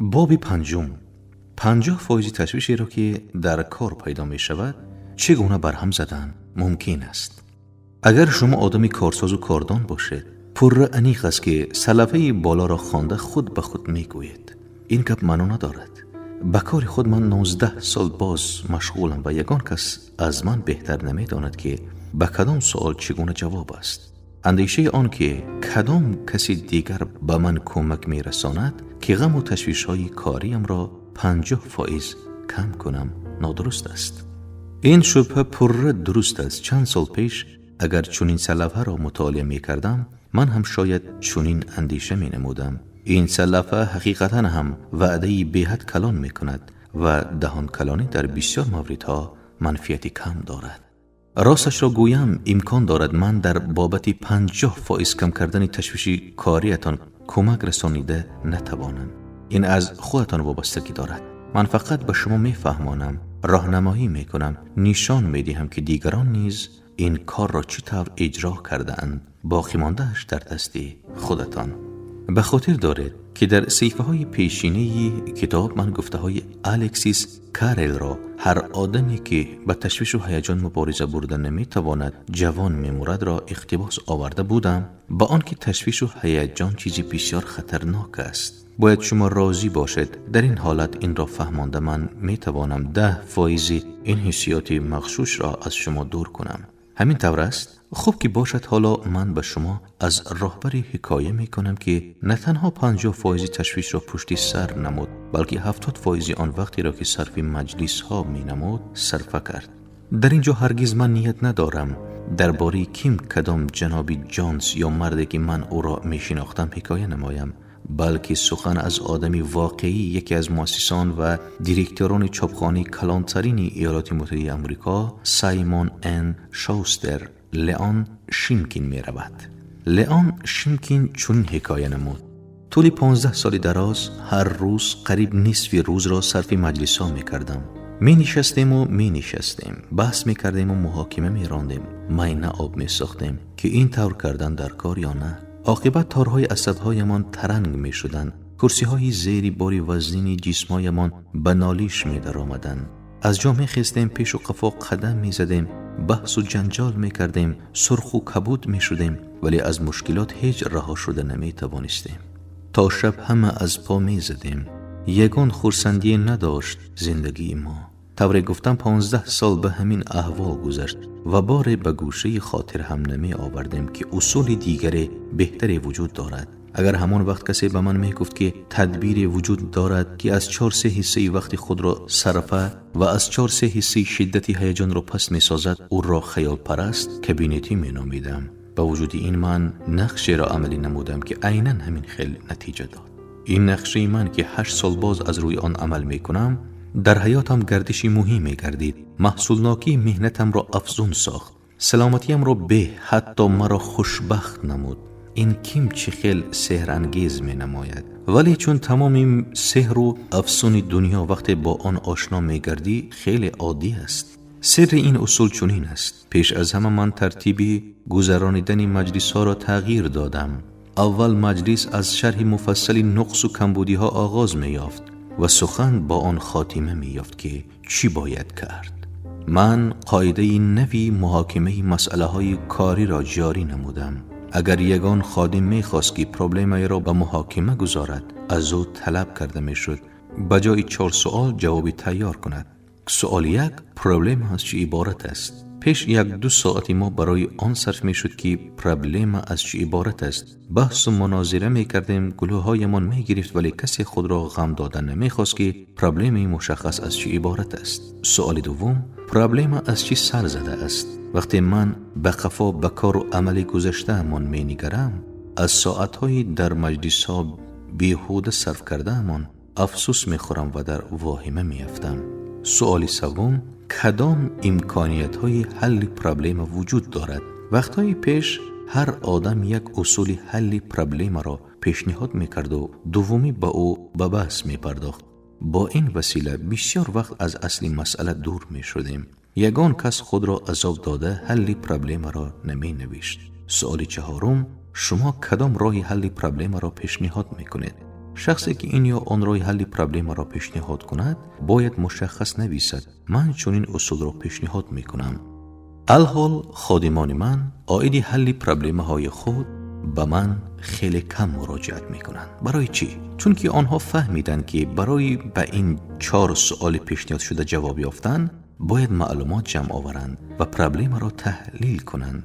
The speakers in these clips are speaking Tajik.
Боби панҷум. 50% ташвишеро, ки дар кор пайдо мешавад, чӣ гуна барҳам задан мумкин аст? Агар шумо одами корсозу кордон бошед, пурра аниқ аст, ки сарлавҳаи болоро хонда худ ба худ мегӯед: «Ин гап маъно надорад. Ба кори худ ман 19 сол боз машғулам ва ягон кас аз ман беҳтар намедонад, ки ба кадом суол чӣ гуна ҷавоб аст». Андешаи он ки кадом каси дигар ба ман кӯмак мерасонад, ки ғаму ташвишҳои кориамро 50% кам кунам, нодуруст аст. Ин шубҳа пурра дуруст аст. Чанд сол пеш агар чунин сарлавҳаро мутолиа мекардам, ман ҳам шояд чунин андеша менамудам. Ин сарлавҳа ҳақиқатан ҳам ваъдаи беҳад калон мекунад ва даҳонкалонӣ дар бисёр мавридҳо манфиати кам дорад. Росташро гӯям, имкон дорад, ман дар бобати 50% кам кардани ташвиши кориятон кӯмак расонида натавонам. Ин аз худатон вобастагӣ дорад. Ман фақат ба шумо мефаҳмонам, роҳнамоӣ мекунам, нишон медиҳам, ки дигарон низ ин корро чӣ тавр иҷро кардаанд. Боқимондааш дар дасти худатон. Ба хотир доред, ки дар саҳифаҳои пешинаи китоб ман гуфтаҳои Алексис Карелро «Ҳар одаме, ки ба ташвишу ҳаяҷон мубориза бурда наметавонад, ҷавон мемурадро иқтибос оварда будам. Ба он ки ташвишу ҳаяҷон чизи бисёр хатарнок аст, бояд шумо розӣ бошед. Дар ин ҳолат инро фаҳмонда, ман метавонам 10% ин ҳиссиёти мағшушро аз шумо дур кунам. Ҳамин тавр аст? Хуб ки бошад, ҳоло ман ба шумо аз роҳбаре ҳикоя мекунам, ки на танҳо 50% ташвишро пушти сар намуд, балки 70% он вақтеро, ки сарфи маҷлисҳо менамуд, сарфа кард. Дар ин ҷо ҳаргиз ман ният надорам дар бораи ким кадом ҷаноби Ҷонс ё марде, ки ман ӯро мешинохтам, ҳикоя намоям, балки сухан аз одами воқеӣ, яке аз муассисон ва директорони чопхонаи калонтарини Иёлоти Муттаҳидаи Амрико, Саймон энд Шустер, Леон Шимкин меравад. Леон Шимкин чунин ҳикоя намуд: «Тӯли 15 соли дароз ҳар рӯз қариб нисфи рӯзро сарфи маҷлисҳо мекардам. Менишастему менишастем, баҳс мекардему муҳокима мерондем, майна об месохтем, ки ин тавр кардан дар кор ё на. Оқибат торҳои асабҳоямон таранг мешуданд, курсиҳои зери бори вазнини ҷисмҳоямон ба нолиш медаромаданд. Аз ҷо мехестем, пешу қафо қадам мезадем, баҳсу ҷанҷол мекардем, сурху кабуд мешудем, вале аз мушкилот ҳеҷ раҳо шуда наметавонистем. То шаб ҳама аз по мезадем. Ягон хурсандие надошт зиндагии мо. Тавре гуфтам, 15 сол ба ҳамин аҳвол гузашт ва боре ба гӯшаи хотир ҳам намеовардем, ки усули дигаре беҳтаре вуҷуд дорад. Агар ҳамон вақт касе ба ман мегуфт, ки тадбире вуҷуд дорад, ки аз чор се ҳиссаи вақти худро сарфа ва аз чор се ҳиссаи шиддати ҳаяҷонро паст месозад, ӯро хаёлпараст, кабинетӣ меномидам. Ба вуҷуди ин ман нақшеро амалӣ намудам, ки айнан ҳамин хел натиҷа дод. Ин нақшаи ман, ки 8 сол боз аз рӯи он амал мекунам, дар ҳаётам гардиши муҳиме гардид, маҳсулнокии меҳнатамро афзун сохт, саломатиямро беҳ, ҳатто маро хушбахт намуд. Ин ким чӣ хел сеҳрангез менамояд, вале чун тамоми сеҳру афсуни дунё, вақте бо он ошно мегардӣ, хеле оддӣ аст. Сирри ин усул чунин аст. Пеш аз ҳама ман тартиби гузаронидани маҷлисҳоро тағйир додам. Аввал маҷлис аз шарҳи муфассали нуқсу камбудиҳо оғоз меёфт ва сухан бо он хотима меёфт, ки чӣ бояд кард. Ман қоидаи нави муҳокимаи масъалаҳои кориро ҷорӣ намудам. Агар ягон ходим мехост, ки проблемаеро ба муҳокима гузорад, аз ӯ талаб карда мешуд, ба ҷои чор суол ҷавоби тайёр кунад. Суоли як: проблема аз чӣ иборат аст? Пеш як-ду соати мо барои он сарф мешуд, ки проблема аз чӣ иборат аст. Баҳсу мунозира мекардем, гулӯҳоямон мегирифт, вале касе худро ғам дода намехост, ки проблемаи мушаххас аз чӣ иборат аст. Суоли дуввум: проблема аз чӣ сар задааст? Вақте ман ба қафо ба кору амали гузаштаамон менигарам, аз соатҳои дар маҷлисҳо беҳуда сарф кардаамон афсӯс мехӯрам ва дар воҳима меафтам. Суоли севум: кадом имкониятҳои ҳалли проблема вуҷуд дорад? Вақтҳои пеш ҳар одам як усули ҳалли проблемаро пешниҳод мекарду дуввумӣ ба ӯ ба баҳс мепардохт. Бо ин васила бисёр вақт аз асли масъала дур мешудем. Ягон кас худро азоб дода ҳалли проблемаро наменавишт. Суоли чаҳорум: шумо кадом роҳи ҳалли проблемаро пешниҳод мекунед? Шахсе ки ин ё он роҳи ҳалли проблемаро пешниҳод кунад, бояд мушаххас нависад: ман чунин усулро пешниҳод мекунам. Алҳол ходимони ман оиди ҳалли проблемаҳои худ ба ман хеле кам муроҷиат мекунанд. Барои чӣ? Чунки онҳо фаҳмиданд, ки барои ба ин чор суоли пешниҳодшуда ҷавоб ёфтан бояд маълумот ҷамъ оваранд ва проблемаро таҳлил кунанд.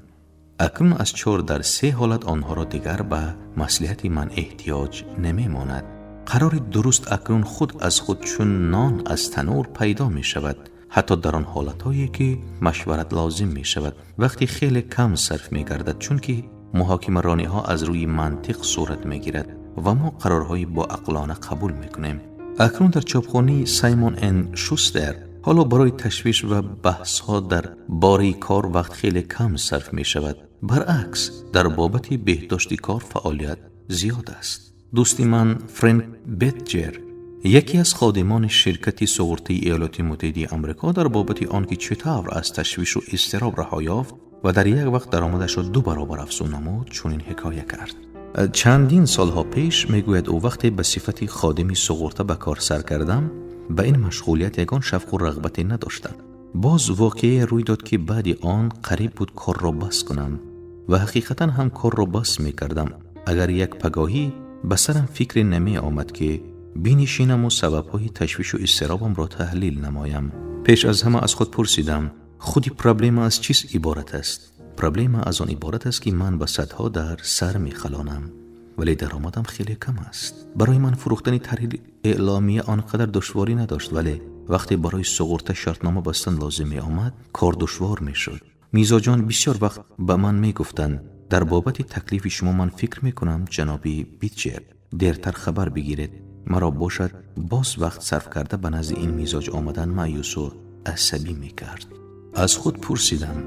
Акнун аз чор дар се ҳолат онҳоро дигар ба маслиҳати ман эҳтиёҷ намемонад. Қарори дуруст акнун худ аз худ чун нон аз танур пайдо мешавад, ҳатто дар он ҳолатҳое ки машварат лозим мешавад. Вақти хеле кам сарф мегардад, чунки муҳокимарониҳо аз рӯи мантиқ сурат мегирад ва мо қарорҳои боақлона қабул мекунем. Акнун дар чопхонаи Саймон эн Шустер ҳоло барои ташвиш ва баҳсҳо дар бораи кор вақт хеле кам сарф мешавад. Баръакс, дар бобати беҳдошти кор фаъолият зиёд аст. Дӯсти ман Френк Бетҷер, яке аз ходимони ширкати суғуртаи Иёлоти Муттаҳидаи Амрико, дар бобати он ки чӣ тавр аз ташвишу изтироб раҳо ёфт ва дар як вақт даромадашро ду баробар афзун намуд, чунин ҳикоя кард. Чандин солҳо пеш, мегӯяд ӯ, вақте ба сифати ходими суғурта ба кор сар кардам, ба ин машғулият ягон шавқу рағбате надоштам. Боз воқеае рӯй дод, ки баъди он қариб буд корро бас кунам ва ҳақиқатан ҳам корро бас мекардам, агар як пагоҳӣ ба сарам фикре намеомад, ки бинишинаму сабабҳои ташвишу изтиробамро таҳлил намоям. Пеш аз ҳама аз худ пурсидам: худи проблема аз чиз иборат аст? Проблема аз он иборат аст, ки ман ба садҳо дар сар мехалонам, вале даромадам хеле кам аст. Барои ман фурӯхтани тарҳи эъломия он қадар душворӣ надошт, вале вақте барои суғурта шартнома бастан лозим меомад, кор душвор мешуд. Мизоҷон бисёр вақт ба ман мегуфтанд: дар бобати таклифи шумо ман фикр мекунам, ҷаноби Битчер, дертар хабар бигиред. Маро бошад, боз вақт сарф карда ба назди ин мизоҷ омадан маъюсу асабӣ мекард. Аз худ пурсидам: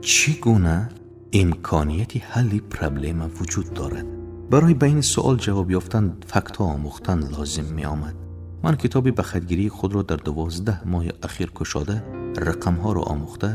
чӣ гуна имконияти ҳалли проблема вуҷуд дорад? Барои ба ин суол ҷавоб ёфтан фактҳо омӯхтан лозим меомад. Ман китоби бахатгирии худро дар 12 моҳи ахир кушода, рақамҳоро омӯхта,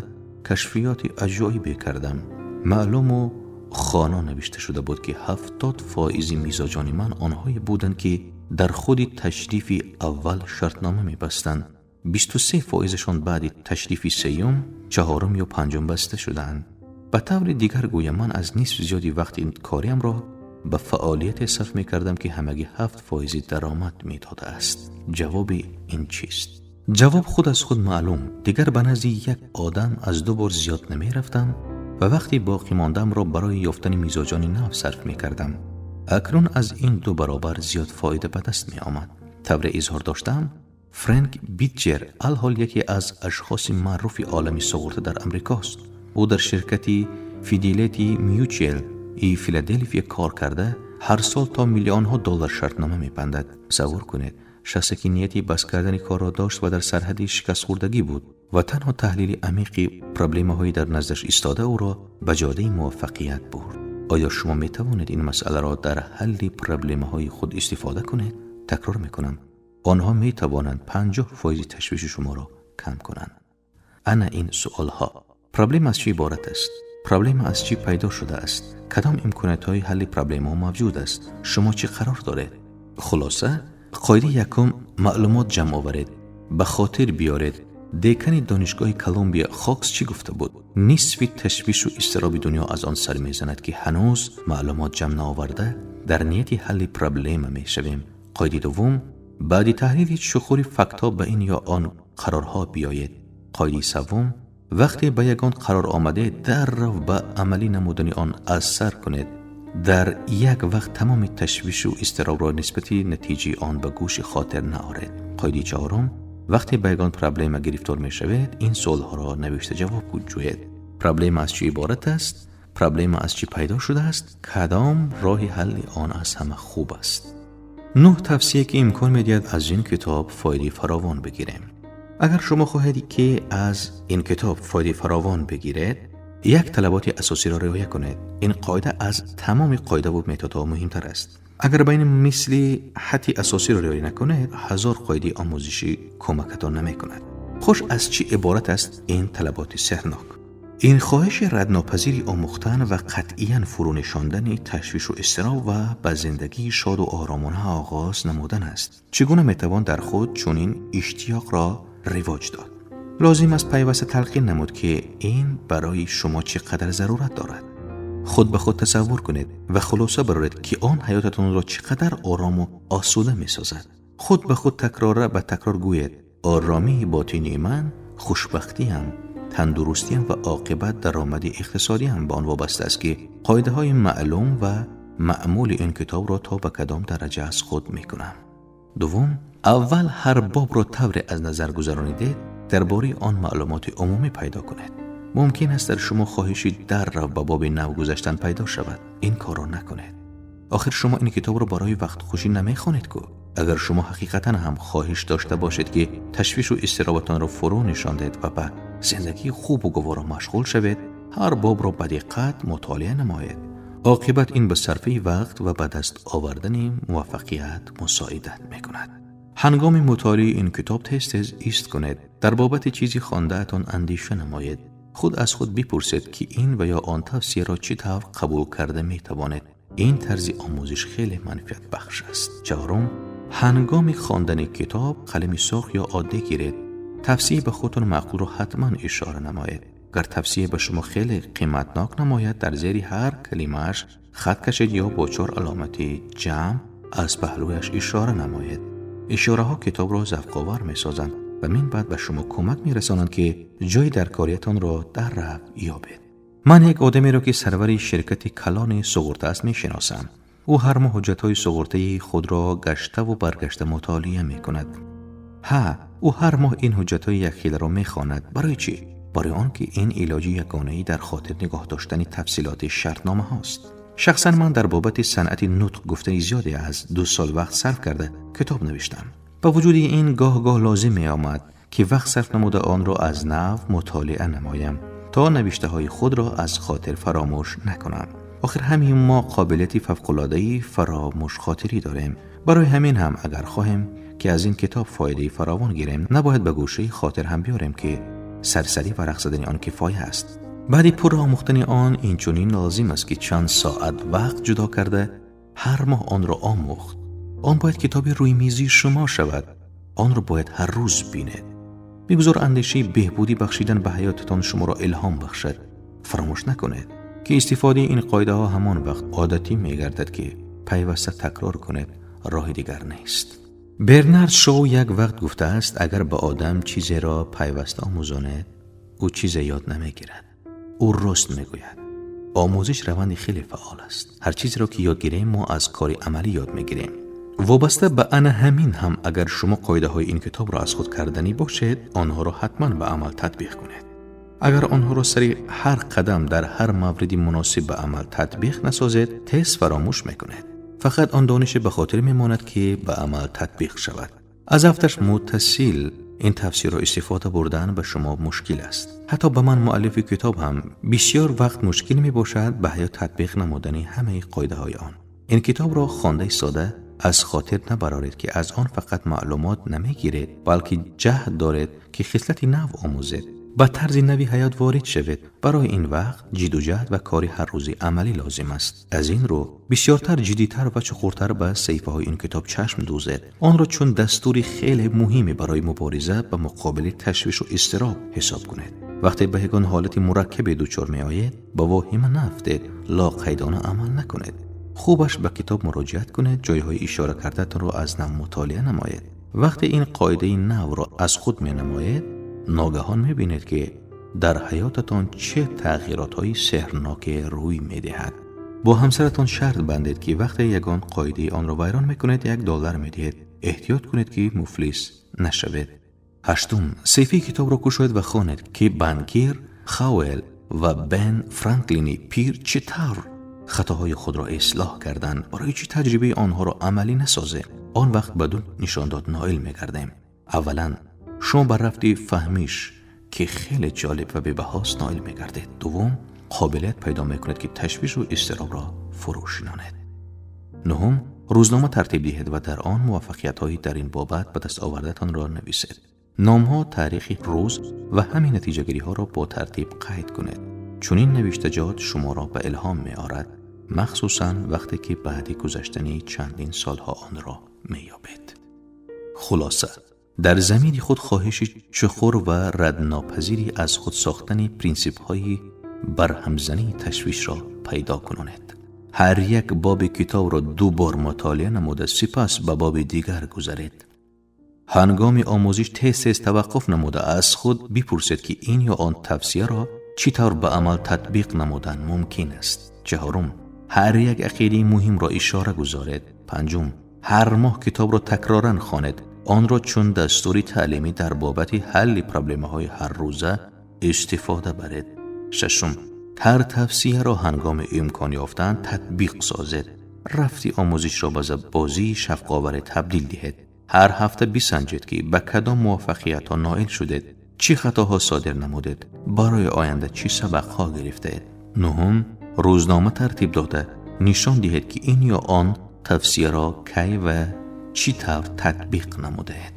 кашфиёти аҷоибе кардам. Маълуму хона навишта шуда буд, ки 70% мизоҷони ман онҳое буданд, ки дар худи ташрифи аввал шартнома мебастанд. 23%-шон баъди ташрифи сеюм, чаҳорум ё панҷум баста шудаанд. Ба таври дигар гӯям, ман аз нисф зиёди вақти кориамро ба фаъолияте сарф мекардам, ки ҳамагӣ 7% даромад медодааст. Ҷавоби ин чист? Ҷавоб худ аз худ маълум. Дигар ба назди як одам аз ду бор зиёд намерафтам ва вақти боқимондаамро барои ёфтани мизоҷони нав сарф мекардам. Акнун аз ин ду баробар зиёд фоида ба даст меомад. Тавре изҳор доштаам, Френк Битҷер алҳол яке аз ашхоси маъруфи олами суғурта дар Амрикост. Ӯ дар ширкати Фиделити Мючуал и Филаделфия кор карда, ҳар сол то миллионҳо доллар шартнома мебандад. Тасаввур кунед, шахсе ки нияти бас кардани корро дошт ва дар сарҳади шикастхӯрдагӣ буд ва танҳо таҳлили амиқи проблемаҳои дар наздаш истода ӯро ба ҷодаи муваффақият бурд. Оё шумо метавонед ин масъаларо дар ҳалли проблемаҳои худ истифода кунед? Такрор мекунам, онҳо метавонанд 50% ташвиши шуморо кам кунанд. Ана ин суолҳо: проблема аз чӣ иборат аст? Проблема аз чӣ пайдо шудааст? Кадом имкониятҳои ҳалли проблемаҳо мавҷуд аст? Шумо чӣ қарор доред? Хулоса, қоидаи якум: маълумот ҷамъ оваред. Ба хотир биёред, декани донишгоҳи Колумбия Хокс чӣ гуфта буд: нисфи ташвишу изтироби дунё аз он сар мезанад, ки ҳанӯз маълумот ҷамъ наоварда дар нияти ҳалли проблема мешавем. Қоидаи дуввум: баъди таҳлили чуқури фактҳо ба ин ё он қарорҳо биёед. Қоидаи севум: вақте ба ягон қарор омадед, даррав ба амалӣ намудани он аз сар кунед. Дар як вақт тамоми ташвишу изтиробро нисбати натиҷаи он ба гӯши хотир наоред. Қоидаи чаҳорум: вақте ба ягон проблема гирифтор мешавед, ин суолҳоро навишта ҷавоб ҷӯед: проблема аз чӣ иборат аст? Проблема аз чӣ пайдо шудааст? Кадом роҳи ҳалли он аз ҳама хуб аст? Нӯҳ тавсия, ки имкон медиҳад аз ин китоб фоидаи фаровон бигирем. Агар шумо хоҳед, ки аз ин китоб фоидаи фаровон бигиред, як талаботи асосиро риоя кунед. Ин қоида аз тамоми қоидаву методҳо муҳимтар аст. Агар ба ин мисли ҳатти асосиро риоя накунед, ҳазор қоидаи омӯзишӣ кӯмакатон намекунад. Хуш, аз чӣ иборат аст ин талаботи сеҳрнок? Ин хоҳиши раднопазири омӯхтан ва қатъиян фурӯнишондани ташвишу изтироб ва ба зиндагии шоду оромона оғоз намудан аст. Чӣ гуна метавон дар худ чунин иштиёқро ривоҷ дод? Лозим аст пайваста талқин намуд, ки ин барои шумо чӣ қадар зарурат дорад. Худ ба худ тасаввур кунед ва хулоса бароред, ки он ҳаётатонро чӣ қадар орому осуда месозад. Худ ба худ такрора ба такрор гӯед: оромии ботинии ман, хушбахтиам, тандурустиам ва оқибат даромади иқтисодиам ба он вобаста аст, ки қоидаҳои маълум ва маъмули ин китобро то ба кадом дараҷа аз худ мекунам. Дуввум, аввал ҳар бобро тавре аз назар гузаронидед, дар бораи он маълумоти умумӣ пайдо кунед. Мумкин аст дар шумо хоҳиши даррав ба боби нав гузаштан пайдо шавад. Ин корро накунед. Охир шумо ин китобро барои вақтхушӣ намехонед ку. Агар шумо ҳақиқатан ҳам хоҳиш дошта бошед, ки ташвишу изтироботонро фурӯ нишондед ва ба зиндагии хубу гуворо машғул шавед, ҳар бобро ба диққат мутолиа намоед. Оқибат ин ба сарфаи вақт ва ба даст овардани муваффақият мусоидат мекунад. Ҳангоми мутолиаи ин китоб тез-тез ист кунед, дар бобати чизи хондаатон андеша намоед. Худ аз худ бипурсед, ки ин ва ё он тавсияро чӣ тавр қабул карда метавонед. Ин тарзи омӯзиш хеле манфиатбахш аст. Чаҳорум, ҳангоми хондани китоб қалами сурх ё оддӣ гиред. Тавсия ба худтон маъқулро ҳатман ишора намоед. Агар тавсия ба шумо хеле қиматнок намояд, дар зери ҳар калимааш хат кашед ё бо чор аломати ҷамъ аз паҳлӯяш ишора намоед. Ишораҳо китобро завқовар месозанд ва мин баъд ба шумо кӯмак мерасонанд, ки ҷои даркориятонро дар рав ёбед. Ман як одамеро, ки сарвари ширкати калони суғурта аст, мешиносам. Ӯ ҳар моҳ ҳуҷҷатҳои суғуртаи худро гаштаву баргашта мутолиа мекунад. Ҳа, ӯ ҳар моҳ ин ҳуҷҷатҳои якхеларо мехонад. Барои чӣ? Барои он ки ин илоҷи ягонаи дар хотир нигоҳ доштани тафсилоти шартномаҳост. Шахсан ман дар бобати санъати нутқ гуфтани зиёде аз 2 сол вақт сарф карда китоб навиштам. Ба вуҷуди ин гоҳ-гоҳ лозим меомад, ки вақт сарф намуда онро аз нав мутолиа намоям, то навиштаҳои худро аз хотир фаромӯш накунам. Охир ҳамин мо қобилияти фавқулодаи фаромӯшхотирӣ дорем. Барои ҳамин ҳам агар хоҳем, ки аз ин китоб фоидаи фаровон гирем, набояд ба гӯшаи хотир ҳам биёрем, ки сарсарӣ варақ задани он кифоя аст. Баъди пурра омӯхтани он инчунин лозим аст, ки чанд соат вақт ҷудо карда ҳар моҳ онро омӯхт. Он бояд китоби рӯи мизии шумо шавад. Онро бояд ҳар рӯз бинед. Бигузор андешаи беҳбудӣ бахшидан ба ҳаётатон шуморо илҳом бахшад. Фаромӯш накунед, ки истифодаи ин қоидаҳо ҳамон вақт одатӣ мегардад, ки пайваста такрор кунед, роҳи дигар нест. Бернард Шоу як вақт гуфтааст, агар ба одам чизеро пайваста омӯзонед, ӯ чизе ёд намегирад. Ӯ рост мегӯяд. Омӯзиш раванди хеле фаъол аст. Ҳар чизеро, ки ёд гирем, мо аз кори амалӣ ёд мегирем. Вобаста ба ана ҳамин ҳам агар шумо қоидаҳои ин китобро аз худ карданӣ бошед, онҳоро ҳатман ба амал татбиқ кунед. Агар онҳоро сари ҳар қадам дар ҳар мавриди муносиб ба амал татбиқ насозед, тез фаромӯш мекунед. Фақат он донише ба хотир мемонад, ки ба амал татбиқ шавад. Аз афташ муттасил ин тавсияро истифода бурдан ба шумо мушкил аст. Ҳатто ба ман, муаллифи китоб ҳам бисёр вақт мушкил мебошад ба ҳаёт татбиқ намудани ҳамаи қоидаҳои он. Ин китобро хонда истода аз хотир набароред, ки аз он фақат маълумот намегиред, балки ҷаҳд доред, ки хислати нав омӯзед, ба тарзи нави ҳаёт ворид шавед. Барои ин вақт ҷидду ҷаҳд ва кори ҳаррӯзи амалӣ лозим аст. Аз ин рӯ бисёртар, ҷиддитар ва чуқуртар ба саҳифаҳои ин китоб чашм дӯзед. Онро чун дастури хеле муҳиме барои мубориза ба муқобили ташвишу изтироб ҳисоб кунед. Вақте ба ягон ҳолати мураккабе дучор меоед, ба воҳима наафтед, лоқайдона амал накунед. Хубаш ба китоб муроҷиат кунед, ҷойҳои ишора кардаатонро аз нав мутолиа намоед. Вақте ин қоидаи навро аз худ менамоед, ногаҳон мебинед, ки дар ҳаётатон чӣ тағйиротҳои сеҳрноке рӯй медиҳад. Бо ҳамсаратон шарт бандед, ки вақте ягон қоидаи онро вайрон мекунед, $1 медиҳед. Эҳтиёт кунед, ки муфлис нашавед. Ҳаштум, саҳифаи китобро кушоед ва хонед, ки банкир Хауэл ва Бен Франклини пир чӣ тавр хатоҳои худро ислоҳ карданд. Барои чӣ таҷрибаи онҳоро амалӣ насозем? Он вақт ба ду нишондод ноил мегардем. Аввалан, шумо ба рафти фаҳмиш, ки хеле ҷолиб ва бебаҳост, ноил мегардед. Дуввум, қобилият пайдо мекунед, ки ташвишу изтиробро фурӯ шинонед. Нуҳум, рӯзнома тартиб диҳед ва дар он муваффақиятҳои дар ин бобат ба даст овардаатонро нависед. Номҳо, таърихи рӯз ва ҳамин натиҷагириҳоро бо тартиб қайд кунед. Чунин навиштаҷот шуморо ба илҳом меорад, махсусан вақте ки баъди гузаштани чандин солҳо онро меёбед. Хулоса, дар замири худ хоҳиши чуқур ва раднопазири аз худ сохтани принсипҳои барҳамзании ташвишро пайдо кунонед. Ҳар як боби китобро ду бор мутолиа намуда, сипас ба боби дигар гузаред. Ҳангоми омӯзиш тез-тез таваққуф намуда, аз худ бипурсед, ки ин ё он тавсияро чӣ тавр ба амал татбиқ намудан мумкин аст. Чаҳорум, ҳар як ақидаи муҳимро ишора гузоред. Панҷум, ҳар моҳ китобро такроран хонед. Онро чун дастури таълимӣ дар бобати ҳалли проблемаҳои ҳаррӯза истифода баред. Шашум, ҳар тавсияро ҳангоми имкон ёфтан татбиқ созед. Рафти омӯзишро ба бозии шавқоваре табдил диҳед. Ҳар ҳафта бисанҷед, ки ба кадом муваффақиятҳо ноил шудед, чӣ хатоҳо содир намудед, барои оянда чӣ сабақҳо гирифтаед. Нуҳум, рӯзнома тартиб дода, нишон диҳед, ки ин ё он тавсияро кай ва чӣ тавр татбиқ намудаед.